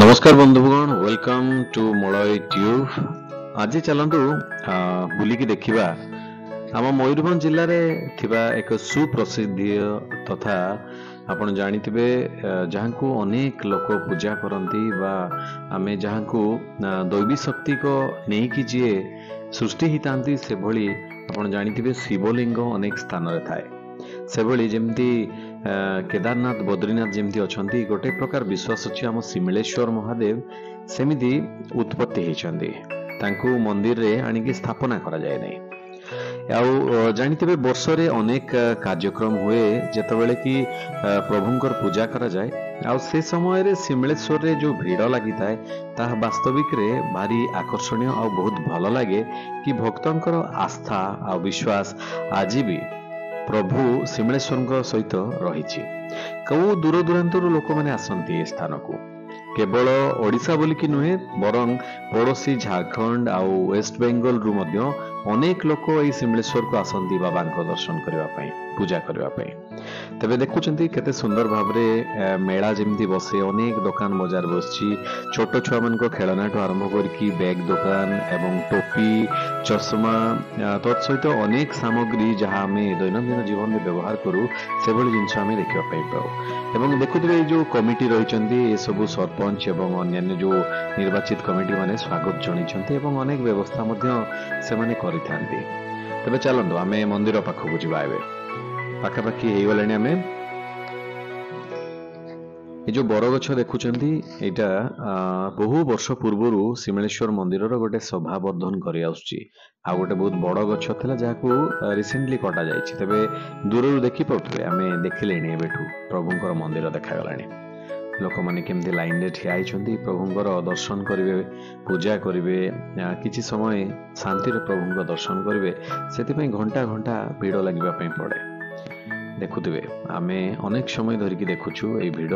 ନମସ୍କାର ବନ୍ଧୁଗଣ, welcome to Malay tube. ଆଜି ଚାଲନ୍ତୁ ବୁଲିକି ଦେଖିବା ଆମ ମୟୂରଭଞ୍ଜ ଜିଲ୍ଲାରେ ଥିବା ଏକ ସୁପ୍ରସିଦ୍ଧ ତଥା ଆପଣ ଜାଣିଥିବେ ଯାହାଙ୍କୁ ଅନେକ ଲୋକ ପୂଜା କରନ୍ତି ବା ଆମେ ଯାହାଙ୍କୁ ଦୈବୀ ଶକ୍ତିକ ନେଇକି ଯିଏ ସୃଷ୍ଟି ହେଇଥାନ୍ତି, ସେଭଳି ଆପଣ ଜାଣିଥିବେ ଶିବଲିଙ୍ଗ ଅନେକ ସ୍ଥାନରେ ଥାଏ। ସେଭଳି ଯେମିତି କେଦାରନାଥ, ବଦ୍ରୀନାଥ ଯେମିତି ଅଛନ୍ତି, ଗୋଟେ ପ୍ରକାର ବିଶ୍ୱାସ ଅଛି ଆମ ଶିମିଳେଶ୍ୱର ମହାଦେବ ସେମିତି ଉତ୍ପତ୍ତି ହେଇଛନ୍ତି। ତାଙ୍କୁ ମନ୍ଦିରରେ ଆଣିକି ସ୍ଥାପନା କରାଯାଏ ନାହିଁ। ଆଉ ଜାଣିଥିବେ ବର୍ଷରେ ଅନେକ କାର୍ଯ୍ୟକ୍ରମ ହୁଏ ଯେତେବେଳେ କି ପ୍ରଭୁଙ୍କର ପୂଜା କରାଯାଏ, ଆଉ ସେ ସମୟରେ ଶିମିଳେଶ୍ୱରରେ ଯେଉଁ ଭିଡ଼ ଲାଗିଥାଏ ତାହା ବାସ୍ତବିକରେ ଭାରି ଆକର୍ଷଣୀୟ ଆଉ ବହୁତ ଭଲ ଲାଗେ କି ଭକ୍ତଙ୍କର ଆସ୍ଥା ଆଉ ବିଶ୍ୱାସ ଆଜି ବି ପ୍ରଭୁ ଶିମିଳେଶ୍ୱରଙ୍କ ସହିତ ରହିଛି। କେଉଁ ଦୂର ଦୂରାନ୍ତରୁ ଲୋକମାନେ ଆସନ୍ତି ଏ ସ୍ଥାନକୁ, କେବଳ ଓଡ଼ିଶା ବୋଲିକି ନୁହେଁ ବରଂ ପଡ଼ୋଶୀ ଝାଡ଼ଖଣ୍ଡ ଆଉ ୱେଷ୍ଟବେଙ୍ଗଲରୁ ମଧ୍ୟ ଅନେକ ଲୋକ ଏଇ ଶିମିଳେଶ୍ୱରକୁ ଆସନ୍ତି ବାବାଙ୍କ ଦର୍ଶନ କରିବା ପାଇଁ, ପୂଜା କରିବା ପାଇଁ। ତେବେ ଦେଖୁଛନ୍ତି କେତେ ସୁନ୍ଦର ଭାବରେ ମେଳା ଯେମିତି ବସେ, ଅନେକ ଦୋକାନ ବଜାର ବସିଛି। ଛୋଟ ଛୁଆମାନଙ୍କ ଖେଳନାଠୁ ଆରମ୍ଭ କରିକି ବ୍ୟାଗ୍ ଦୋକାନ ଏବଂ ଟୋପି, ଚଷମା, ତତ୍ ସହିତ ଅନେକ ସାମଗ୍ରୀ ଯାହା ଆମେ ଦୈନନ୍ଦିନ ଜୀବନରେ ବ୍ୟବହାର କରୁ ସେଭଳି ଜିନିଷ ଆମେ ଦେଖିବା ପାଇଁ ପାଉ। ଏବଂ ଦେଖୁଥିବେ ଏଇ ଯେଉଁ କମିଟି ରହିଛନ୍ତି, ଏସବୁ ସରପଞ୍ଚ ଏବଂ ଅନ୍ୟାନ୍ୟ ଯେଉଁ ନିର୍ବାଚିତ କମିଟି ମାନେ ସ୍ୱାଗତ ଜଣାଇଛନ୍ତି ଏବଂ ଅନେକ ବ୍ୟବସ୍ଥା ମଧ୍ୟ ସେମାନେ କରିଥାନ୍ତି। ତେବେ ଚାଲନ୍ତୁ ଆମେ ମନ୍ଦିର ପାଖକୁ ଯିବା। ଏବେ ପାଖାପାଖି ହେଇଗଲାଣି ଆମେ। ଏ ଯୋଉ ବରଗଛ ଦେଖୁଛନ୍ତି, ଏଇଟା ବହୁ ବର୍ଷ ପୂର୍ବରୁ ଶିମିଳେଶ୍ୱର ମନ୍ଦିରର ଗୋଟେ ଶୋଭାବର୍ଦ୍ଧନ କରି ଆସୁଛି। ଆଉ ଗୋଟେ ବହୁତ ବଡ଼ ଗଛ ଥିଲା ଯାହାକୁ ରିସେଣ୍ଟଲି କଟା ଯାଇଛି। ତେବେ ଦୂରରୁ ଦେଖିପାରୁଥିବେ, ଆମେ ଦେଖିଲେଣି ଏବେଠୁ ପ୍ରଭୁଙ୍କର ମନ୍ଦିର ଦେଖାଗଲାଣି। ଲୋକମାନେ କେମିତି ଲାଇନରେ ଠିଆ ହେଇଛନ୍ତି, ପ୍ରଭୁଙ୍କର ଦର୍ଶନ କରିବେ, ପୂଜା କରିବେ, କିଛି ସମୟ ଶାନ୍ତିରେ ପ୍ରଭୁଙ୍କ ଦର୍ଶନ କରିବେ, ସେଥିପାଇଁ ଘଣ୍ଟା ଘଣ୍ଟା ଭିଡ଼ ଲାଗିବା ପାଇଁ ପଡ଼େ। ଦେଖୁଥିବେ ଆମେ ଅନେକ ସମୟ ଧରିକି ଦେଖୁଛୁ ଏଇ ଭିଡ଼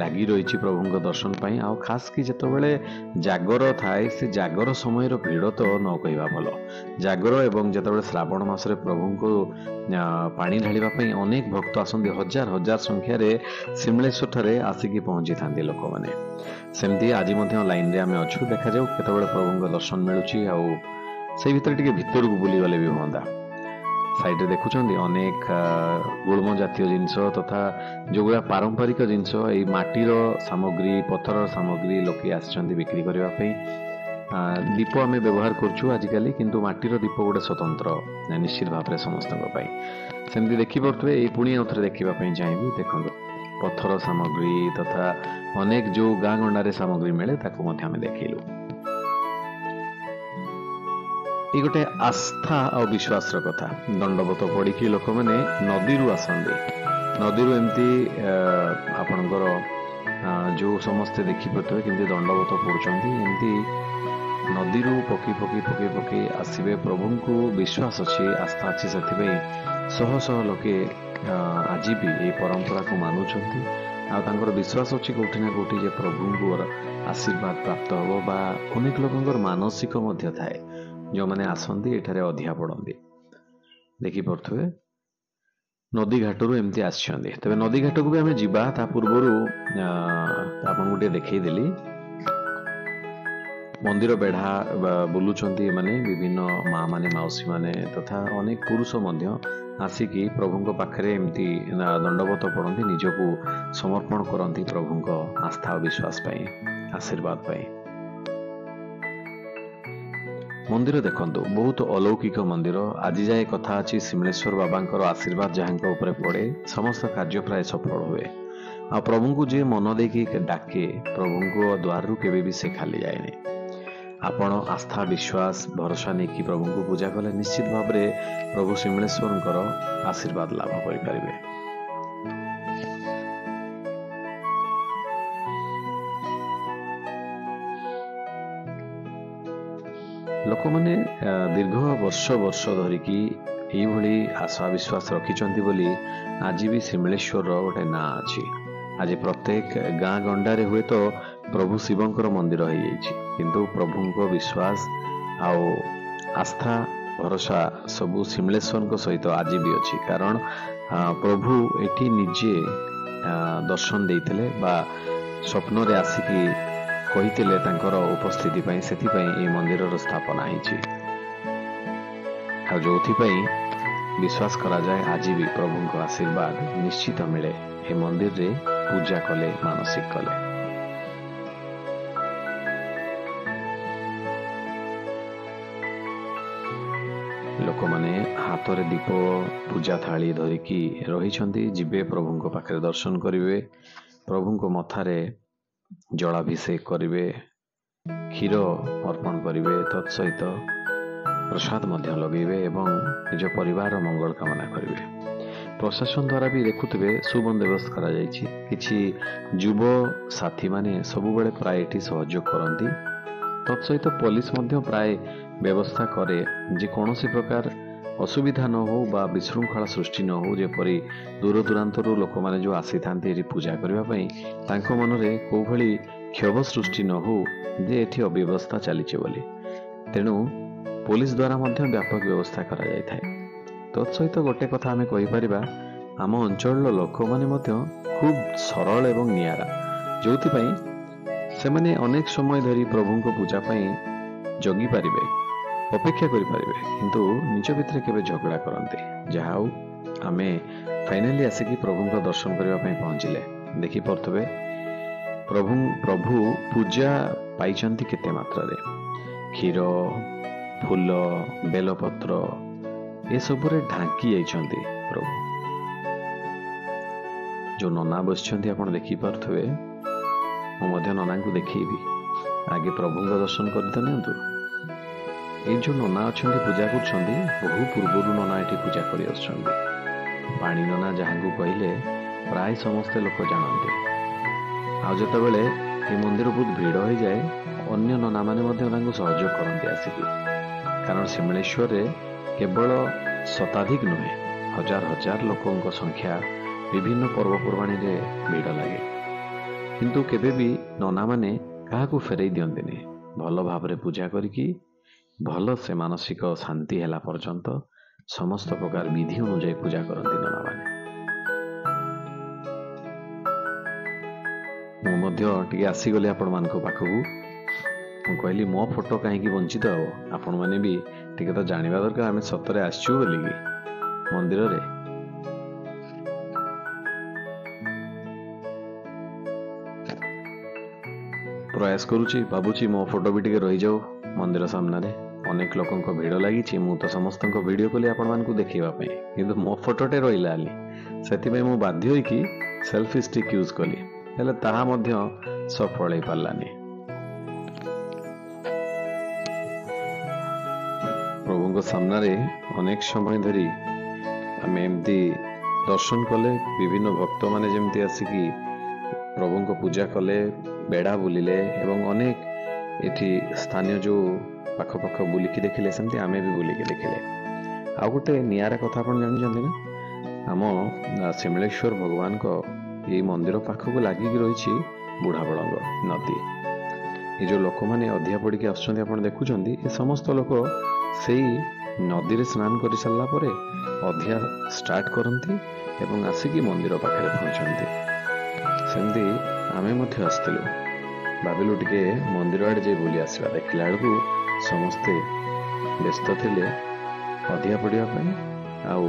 ଲାଗି ରହିଛି ପ୍ରଭୁଙ୍କ ଦର୍ଶନ ପାଇଁ। ଆଉ ଖାସ୍ କି ଯେତେବେଳେ ଜାଗର ଥାଏ, ସେ ଜାଗର ସମୟର ଭିଡ଼ ତ ନ କହିବା ଭଲ। ଜାଗର ଏବଂ ଯେତେବେଳେ ଶ୍ରାବଣ ମାସରେ ପ୍ରଭୁଙ୍କୁ ପାଣି ଢାଳିବା ପାଇଁ ଅନେକ ଭକ୍ତ ଆସନ୍ତି, ହଜାର ହଜାର ସଂଖ୍ୟାରେ ଶିମିଳେଶ୍ୱର ଠାରେ ଆସିକି ପହଞ୍ଚିଥାନ୍ତି ଲୋକମାନେ। ସେମିତି ଆଜି ମଧ୍ୟ ଲାଇନରେ ଆମେ ଅଛୁ, ଦେଖାଯାଉ କେତେବେଳେ ପ୍ରଭୁଙ୍କ ଦର୍ଶନ ମିଳୁଛି। ଆଉ ସେଇ ଭିତରେ ଟିକେ ଭିତରକୁ ବୁଲିଗଲେ ବି ହୁଅନ୍ତା। ସାଇଡ଼ରେ ଦେଖୁଛନ୍ତି ଅନେକ ଗୁଳ୍ମ ଜାତୀୟ ଜିନିଷ ତଥା ଯେଉଁଗୁଡ଼ା ପାରମ୍ପରିକ ଜିନିଷ, ଏଇ ମାଟିର ସାମଗ୍ରୀ, ପଥରର ସାମଗ୍ରୀ ଲୋକେ ଆସିଛନ୍ତି ବିକ୍ରି କରିବା ପାଇଁ। ଦୀପ ଆମେ ବ୍ୟବହାର କରୁଛୁ ଆଜିକାଲି, କିନ୍ତୁ ମାଟିର ଦୀପ ଗୋଟେ ସ୍ୱତନ୍ତ୍ର ନିଶ୍ଚିତ ଭାବରେ ସମସ୍ତଙ୍କ ପାଇଁ। ସେମିତି ଦେଖିପାରୁଥିବେ, ଏଇ ପୁଣି ଆଉ ଥରେ ଦେଖିବା ପାଇଁ ଚାହିଁବି। ଦେଖନ୍ତୁ ପଥର ସାମଗ୍ରୀ ତଥା ଅନେକ ଯେଉଁ ଗାଁ ଗଣ୍ଡାରେ ସାମଗ୍ରୀ ମିଳେ ତାକୁ ମଧ୍ୟ ଆମେ ଦେଖିଲୁ। ଏଇ ଗୋଟେ ଆସ୍ଥା ଆଉ ବିଶ୍ୱାସର କଥା। ଦଣ୍ଡବତ ପଡ଼ିକି ଲୋକମାନେ ନଦୀରୁ ଆସନ୍ତି, ନଦୀରୁ ଏମିତି ଆପଣଙ୍କର ଯେଉଁ ସମସ୍ତେ ଦେଖିପାରୁଥିବେ କେମିତି ଦଣ୍ଡବତ ପଡ଼ୁଛନ୍ତି, ଏମିତି ନଦୀରୁ ପକେଇ ପକେଇ ପକେଇ ପକେଇ ଆସିବେ। ପ୍ରଭୁଙ୍କୁ ବିଶ୍ୱାସ ଅଛି, ଆସ୍ଥା ଅଛି, ସେଥିପାଇଁ ଶହ ଶହ ଲୋକେ ଆଜି ବି ଏଇ ପରମ୍ପରାକୁ ମାନୁଛନ୍ତି। ଆଉ ତାଙ୍କର ବିଶ୍ୱାସ ଅଛି କେଉଁଠି ନା କେଉଁଠି ଯେ ପ୍ରଭୁଙ୍କର ଆଶୀର୍ବାଦ ପ୍ରାପ୍ତ ହେବ, ବା ଅନେକ ଲୋକଙ୍କର ମାନସିକ ମଧ୍ୟ ଥାଏ ଯେଉଁମାନେ ଆସନ୍ତି ଏଠାରେ ଅଧିଆ ପଡ଼ନ୍ତି। ଦେଖିପାରୁଥିବେ ନଦୀ ଘାଟରୁ ଏମିତି ଆସିଛନ୍ତି। ତେବେ ନଦୀ ଘାଟକୁ ବି ଆମେ ଯିବା, ତା ପୂର୍ବରୁ ଆପଣଙ୍କୁ ଟିକେ ଦେଖେଇଦେଲି ମନ୍ଦିର ବେଢ଼ା ବୁଲୁଛନ୍ତି ଏମାନେ, ବିଭିନ୍ନ ମା ମାନେ, ମାଉସୀ ମାନେ ତଥା ଅନେକ ପୁରୁଷ ମଧ୍ୟ ଆସିକି ପ୍ରଭୁଙ୍କ ପାଖରେ ଏମିତି ଦଣ୍ଡବତ ପଡ଼ନ୍ତି, ନିଜକୁ ସମର୍ପଣ କରନ୍ତି ପ୍ରଭୁଙ୍କ ଆସ୍ଥା ଓ ବିଶ୍ୱାସ ପାଇଁ, ଆଶୀର୍ବାଦ ପାଇଁ। ମନ୍ଦିର ଦେଖନ୍ତୁ ବହୁତ ଅଲୌକିକ ମନ୍ଦିର। ଆଜି ଯାଏ କଥା ଅଛି ଶିମିଳେଶ୍ୱର ବାବାଙ୍କର ଆଶୀର୍ବାଦ ଯାହାଙ୍କ ଉପରେ ପଡ଼େ ସମସ୍ତ କାର୍ଯ୍ୟ ପ୍ରାୟ ସଫଳ ହୁଏ। ଆଉ ପ୍ରଭୁଙ୍କୁ ଯିଏ ମନ ଦେଇକି ଡାକେ ପ୍ରଭୁଙ୍କ ଦ୍ୱାରରୁ କେବେ ବି ସେ ଖାଲି ଯାଏନି। ଆପଣ ଆସ୍ଥା, ବିଶ୍ୱାସ, ଭରସା ନେଇକି ପ୍ରଭୁଙ୍କୁ ପୂଜା କଲେ ନିଶ୍ଚିତ ଭାବରେ ପ୍ରଭୁ ଶିମିଳେଶ୍ୱରଙ୍କର ଆଶୀର୍ବାଦ ଲାଭ କରିପାରିବେ। ଲୋକମାନେ ଦୀର୍ଘ ବର୍ଷ ବର୍ଷ ଧରିକି ଏଇଭଳି ଆଶା ବିଶ୍ୱାସ ରଖିଛନ୍ତି ବୋଲି ଆଜି ବି ଶିମିଳେଶ୍ୱରର ଗୋଟେ ନାଁ ଅଛି। ଆଜି ପ୍ରତ୍ୟେକ ଗାଁ ଗଣ୍ଡାରେ ହୁଏତ ପ୍ରଭୁ ଶିବଙ୍କର ମନ୍ଦିର ହେଇଯାଇଛି, କିନ୍ତୁ ପ୍ରଭୁଙ୍କ ବିଶ୍ୱାସ ଆଉ ଆସ୍ଥା ଭରସା ସବୁ ଶିମିଳେଶ୍ୱରଙ୍କ ସହିତ ଆଜି ବି ଅଛି। କାରଣ ପ୍ରଭୁ ଏଠି ନିଜେ ଦର୍ଶନ ଦେଇଥିଲେ ବା ସ୍ୱପ୍ନରେ ଆସିକି କହିଥିଲେ ତାଙ୍କର ଉପସ୍ଥିତି ପାଇଁ, ସେଥିପାଇଁ ଏହି ମନ୍ଦିରର ସ୍ଥାପନା ହେଇଛି। ଆଉ ଯୋଉଥିପାଇଁ ବିଶ୍ୱାସ କରାଯାଏ ଆଜି ବି ପ୍ରଭୁଙ୍କ ଆଶୀର୍ବାଦ ନିଶ୍ଚିତ ମିଳେ ଏ ମନ୍ଦିରରେ ପୂଜା କଲେ, ମାନସିକ କଲେ। ଲୋକମାନେ ହାତରେ ଦୀପ, ପୂଜା ଥାଳି ଧରିକି ରହିଛନ୍ତି, ଯିବେ ପ୍ରଭୁଙ୍କ ପାଖରେ ଦର୍ଶନ କରିବେ, ପ୍ରଭୁଙ୍କ ମଥାରେ ଜଳାଭିଷେକ କରିବେ, କ୍ଷୀର ଅର୍ପଣ କରିବେ, ତତ୍ସହିତ ପ୍ରସାଦ ମଧ୍ୟ ଲଗେଇବେ ଏବଂ ନିଜ ପରିବାରର ମଙ୍ଗଳ କାମନା କରିବେ। ପ୍ରଶାସନ ଦ୍ୱାରା ବି ଦେଖୁଥିବେ ସୁବନ୍ଦୋବସ୍ତ କରାଯାଇଛି। କିଛି ଯୁବ ସାଥୀମାନେ ସବୁବେଳେ ପ୍ରାୟ ଏଠି ସହଯୋଗ କରନ୍ତି। ତତ୍ସହିତ ପୋଲିସ ମଧ୍ୟ ପ୍ରାୟ ବ୍ୟବସ୍ଥା କରେ ଯେ କୌଣସି ପ୍ରକାର ଅସୁବିଧା ନ ହେଉ ବା ବିଶୃଙ୍ଖଳା ସୃଷ୍ଟି ନ ହେଉ, ଯେପରି ଦୂର ଦୂରାନ୍ତରୁ ଲୋକମାନେ ଯେଉଁ ଆସିଥାନ୍ତି ଏଠି ପୂଜା କରିବା ପାଇଁ, ତାଙ୍କ ମନରେ କେଉଁଭଳି କ୍ଷୋଭ ସୃଷ୍ଟି ନ ହେଉ ଯେ ଏଠି ଅବ୍ୟବସ୍ଥା ଚାଲିଛି ବୋଲି। ତେଣୁ ପୋଲିସ ଦ୍ୱାରା ମଧ୍ୟ ବ୍ୟାପକ ବ୍ୟବସ୍ଥା କରାଯାଇଥାଏ। ତତ୍ସହିତ ଗୋଟେ କଥା ଆମେ କହିପାରିବା, ଆମ ଅଞ୍ଚଳର ଲୋକମାନେ ମଧ୍ୟ ଖୁବ୍ ସରଳ ଏବଂ ନିଆରା, ଯେଉଁଥିପାଇଁ ସେମାନେ ଅନେକ ସମୟ ଧରି ପ୍ରଭୁଙ୍କ ପୂଜା ପାଇଁ ଜଗିପାରିବେ, ଅପେକ୍ଷା କରିପାରିବେ, କିନ୍ତୁ ନିଜ ଭିତରେ କେବେ ଝଗଡ଼ା କରନ୍ତି। ଯାହା ହଉ, ଆମେ ଫାଇନାଲି ଆସିକି ପ୍ରଭୁଙ୍କ ଦର୍ଶନ କରିବା ପାଇଁ ପହଞ୍ଚିଲେ। ଦେଖିପାରୁଥିବେ ପ୍ରଭୁ ପୂଜା ପାଇଛନ୍ତି କେତେ ମାତ୍ରାରେ। କ୍ଷୀର, ଫୁଲ, ବେଲପତ୍ର ଏସବୁରେ ଢାଙ୍କି ଯାଇଛନ୍ତି ପ୍ରଭୁ। ଯେଉଁ ନନା ବସିଛନ୍ତି ଆପଣ ଦେଖିପାରୁଥିବେ, ମୁଁ ମଧ୍ୟ ନନାଙ୍କୁ ଦେଖେଇବି। ଆଗେ ପ୍ରଭୁଙ୍କ ଦର୍ଶନ କରି ତ ନିଅନ୍ତୁ। ଏଇ ଯେଉଁ ନନା ଅଛନ୍ତି ପୂଜା କରୁଛନ୍ତି, ବହୁ ପୂର୍ବରୁ ନନା ଏଠି ପୂଜା କରି ଆସୁଛନ୍ତି। ପାଣି ନନା ଯାହାଙ୍କୁ କହିଲେ ପ୍ରାୟ ସମସ୍ତେ ଲୋକ ଜାଣନ୍ତି। ଆଉ ଯେତେବେଳେ ଏ ମନ୍ଦିର ବହୁତ ଭିଡ଼ ହେଇଯାଏ, ଅନ୍ୟ ନନାମାନେ ମଧ୍ୟ ତାଙ୍କୁ ସହଯୋଗ କରନ୍ତି ଆସିକି। କାରଣ ଶିମିଳେଶ୍ୱରରେ କେବଳ ଶତାଧିକ ନୁହେଁ, ହଜାର ହଜାର ଲୋକଙ୍କ ସଂଖ୍ୟା ବିଭିନ୍ନ ପର୍ବପର୍ବାଣୀରେ ଭିଡ଼ ଲାଗେ। କିନ୍ତୁ କେବେ ବି ନନାମାନେ କାହାକୁ ଫେରେଇ ଦିଅନ୍ତିନି। ଭଲ ଭାବରେ ପୂଜା କରିକି ଭଲ ସେ ମାନସିକ ଶାନ୍ତି ହେଲା ପର୍ଯ୍ୟନ୍ତ ସମସ୍ତ ପ୍ରକାର ବିଧି ଅନୁଯାୟୀ ପୂଜା କରନ୍ତି ନନାମାନେ। ମୁଁ ମଧ୍ୟ ଟିକେ ଆସିଗଲି ଆପଣମାନଙ୍କ ପାଖକୁ। ମୁଁ କହିଲି ମୋ ଫଟୋ କାହିଁକି ବଞ୍ଚିତ ହେବ, ଆପଣମାନେ ବି ଟିକେ ତ ଜାଣିବା ଦରକାର ଆମେ ସତରେ ଆସିଛୁ ବୋଲିକି ମନ୍ଦିରରେ। ପ୍ରୟାସ କରୁଛି, ଭାବୁଛି ମୋ ଫଟୋ ବି ଟିକେ ରହିଯାଉ ମନ୍ଦିର ସାମ୍ନାରେ। ଅନେକ ଲୋକଙ୍କ ଭିଡ଼ ଲାଗିଛି, ମୁଁ ତ ସମସ୍ତଙ୍କ ଭିଡ଼ିଓ କଲି ଆପଣମାନଙ୍କୁ ଦେଖେଇବା ପାଇଁ, କିନ୍ତୁ ମୋ ଫଟୋଟେ ରହିଲାନି। ସେଥିପାଇଁ ମୁଁ ବାଧ୍ୟ ହୋଇକି ସେଲ୍ଫି ଷ୍ଟିକ୍ ୟୁଜ୍ କଲି, ହେଲେ ତାହା ମଧ୍ୟ ସଫଳ ହେଇପାରିଲାନି। ପ୍ରଭୁଙ୍କ ସାମ୍ନାରେ ଅନେକ ସମୟ ଧରି ଆମେ ଏମିତି ଦର୍ଶନ କଲେ। ବିଭିନ୍ନ ଭକ୍ତମାନେ ଯେମିତି ଆସିକି ପ୍ରଭୁଙ୍କ ପୂଜା କଲେ, ବେଢ଼ା ବୁଲିଲେ ଏବଂ ଅନେକ ଏଠି ସ୍ଥାନୀୟ ଯେଉଁ ପାଖ ପାଖ ବୁଲିକି ଦେଖିଲେ, ସେମିତି ଆମେ ବି ବୁଲିକି ଦେଖିଲେ। ଆଉ ଗୋଟେ ନିଆରା କଥା ଆପଣ ଜାଣିଛନ୍ତି ନା, ଆମ ଶିମିଳେଶ୍ୱର ଭଗବାନଙ୍କ ଏଇ ମନ୍ଦିର ପାଖକୁ ଲାଗିକି ରହିଛି ବୁଢ଼ାବଳଙ୍ଗ ନଦୀ। ଏ ଯେଉଁ ଲୋକମାନେ ଅଧିଆ ପଡ଼ିକି ଆସୁଛନ୍ତି ଆପଣ ଦେଖୁଛନ୍ତି, ଏ ସମସ୍ତ ଲୋକ ସେଇ ନଦୀରେ ସ୍ନାନ କରିସାରିଲା ପରେ ଅଧିଆ ଷ୍ଟାର୍ଟ କରନ୍ତି ଏବଂ ଆସିକି ମନ୍ଦିର ପାଖରେ ପହଞ୍ଚନ୍ତି। ସେମିତି ଆମେ ମଧ୍ୟ ଆସିଥିଲୁ, ଭାବିଲୁ ଟିକେ ମନ୍ଦିର ଆଡ଼େ ଯାଇ ବୁଲି ଆସିବା। ଦେଖିଲା ବେଳକୁ ସମସ୍ତେ ବ୍ୟସ୍ତ ଥିଲେ ଅଧିଆ ପଡ଼ିବା ପାଇଁ, ଆଉ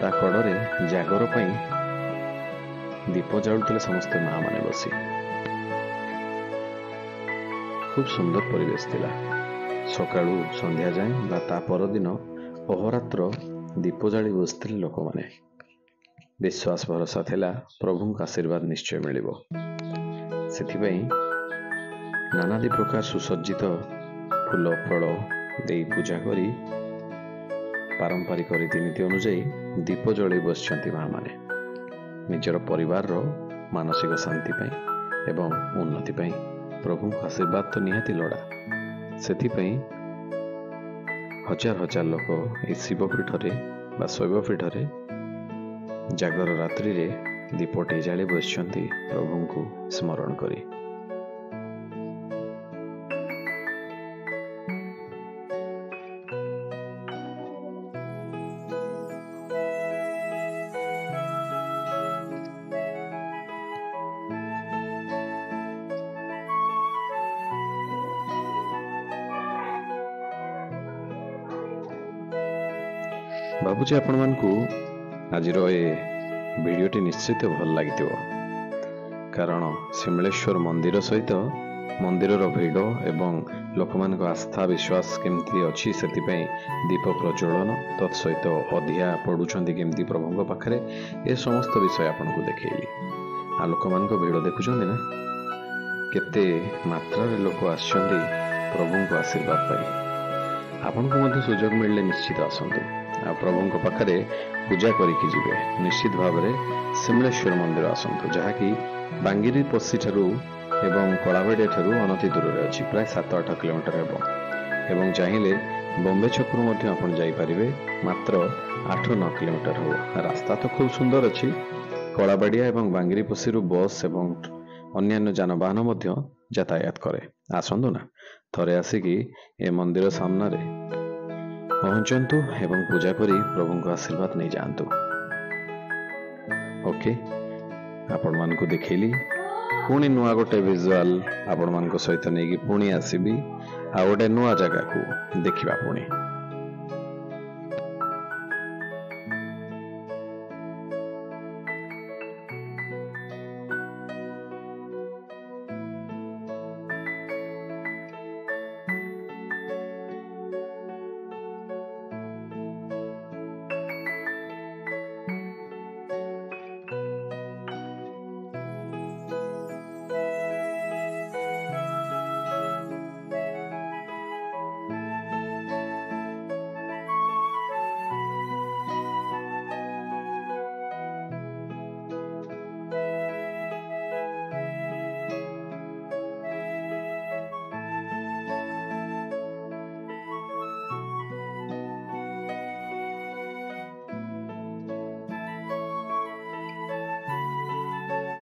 ତା କଡ଼ରେ ଜାଗର ପାଇଁ ଦୀପ ଜାଳୁଥିଲେ ସମସ୍ତେ ମା ମାନେ ବସି। ଖୁବ୍ ସୁନ୍ଦର ପରିବେଶ ଥିଲା। ସକାଳୁ ସନ୍ଧ୍ୟା ଯାଏଁ ବା ତା ପରଦିନ ଅହରାତ୍ର ଦୀପ ଜାଳି ବସିଥିଲେ ଲୋକମାନେ। ବିଶ୍ୱାସ ଭରସା ଥିଲା ପ୍ରଭୁଙ୍କ ଆଶୀର୍ବାଦ ନିଶ୍ଚୟ ମିଳିବ। ସେଥିପାଇଁ ନାନାଦି ପ୍ରକାର ସୁସଜ୍ଜିତ ଫୁଲ ଫଳ ଦେଇ ପୂଜା କରି ପାରମ୍ପରିକ ରୀତିନୀତି ଅନୁଯାୟୀ ଦୀପ ଜଳେଇ ବସିଛନ୍ତି ମାଆମାନେ, ନିଜର ପରିବାରର ମାନସିକ ଶାନ୍ତି ପାଇଁ ଏବଂ ଉନ୍ନତି ପାଇଁ। ପ୍ରଭୁଙ୍କ ଆଶୀର୍ବାଦ ତ ନିହାତି ଲୋଡ଼ା। ସେଥିପାଇଁ ହଜାର ହଜାର ଲୋକ ଏହି ଶିବପୀଠରେ ବା ଶୈବପୀଠରେ ଜାଗର ରାତ୍ରିରେ ଦୀପଟି ଜାଳି ବସିଛନ୍ତି ପ୍ରଭୁଙ୍କୁ ସ୍ମରଣ କରି। ଭାବୁଛି ଆପଣମାନଙ୍କୁ ଆଜିର ଏ ଭିଡ଼ିଓଟି ନିଶ୍ଚିତ ଭଲ ଲାଗିଥିବ, କାରଣ ଶିମିଳେଶ୍ୱର ମନ୍ଦିର ସହିତ ମନ୍ଦିରର ଭିଡ଼ ଏବଂ ଲୋକମାନଙ୍କ ଆସ୍ଥା ବିଶ୍ୱାସ କେମିତି ଅଛି, ସେଥିପାଇଁ ଦୀପ ପ୍ରଜ୍ୱଳନ, ତତ୍ ସହିତ ଅଧିଆ ପଡ଼ୁଛନ୍ତି କେମିତି ପ୍ରଭୁଙ୍କ ପାଖରେ, ଏ ସମସ୍ତ ବିଷୟ ଆପଣଙ୍କୁ ଦେଖେଇଲି। ଆଉ ଲୋକମାନଙ୍କ ଭିଡ଼ ଦେଖୁଛନ୍ତି ନା, କେତେ ମାତ୍ରାରେ ଲୋକ ଆସିଛନ୍ତି ପ୍ରଭୁଙ୍କ ଆଶୀର୍ବାଦ ପାଇଁ। ଆପଣଙ୍କୁ ମଧ୍ୟ ସୁଯୋଗ ମିଳିଲେ ନିଶ୍ଚିତ ଆସନ୍ତୁ ଆଉ ପ୍ରଭୁଙ୍କ ପାଖରେ ପୂଜା କରିକି ଯିବେ। ନିଶ୍ଚିତ ଭାବରେ ଶିମିଳେଶ୍ୱର ମନ୍ଦିର ଆସନ୍ତୁ, ଯାହାକି ବାଙ୍ଗିରିପୋଷି ଠାରୁ ଏବଂ କଳାବାଡ଼ିଆ ଠାରୁ ଅନତି ଦୂରରେ ଅଛି, ପ୍ରାୟ 7-8 କିଲୋମିଟର ହେବ। ଏବଂ ଚାହିଁଲେ ବମ୍ବେ ଛକରୁ ମଧ୍ୟ ଆପଣ ଯାଇପାରିବେ, ମାତ୍ର 8-9 କିଲୋମିଟର ହେବ। ରାସ୍ତା ତ ଖୁବ୍ ସୁନ୍ଦର ଅଛି। କଳାବାଡ଼ିଆ ଏବଂ ବାଙ୍ଗିରିପୋଷିରୁ ବସ୍ ଏବଂ ଅନ୍ୟାନ୍ୟ ଯାନବାହନ ମଧ୍ୟ ଯାତାୟାତ କରେ। ଆସନ୍ତୁ ନା, ଥରେ ଆସିକି ଏ ମନ୍ଦିର ସାମ୍ନାରେ ପହଞ୍ଚନ୍ତୁ ଏବଂ ପୂଜା କରି ପ୍ରଭୁଙ୍କ ଆଶୀର୍ବାଦ ନେଇଯାଆନ୍ତୁ। ଓକେ, ଆପଣମାନଙ୍କୁ ଦେଖେଇଲି। ପୁଣି ନୂଆ ଗୋଟେ ଭିଜୁଆଲ ଆପଣମାନଙ୍କ ସହିତ ନେଇକି ପୁଣି ଆସିବି, ଆଉ ଗୋଟେ ନୂଆ ଜାଗାକୁ ଦେଖିବା ପୁଣି।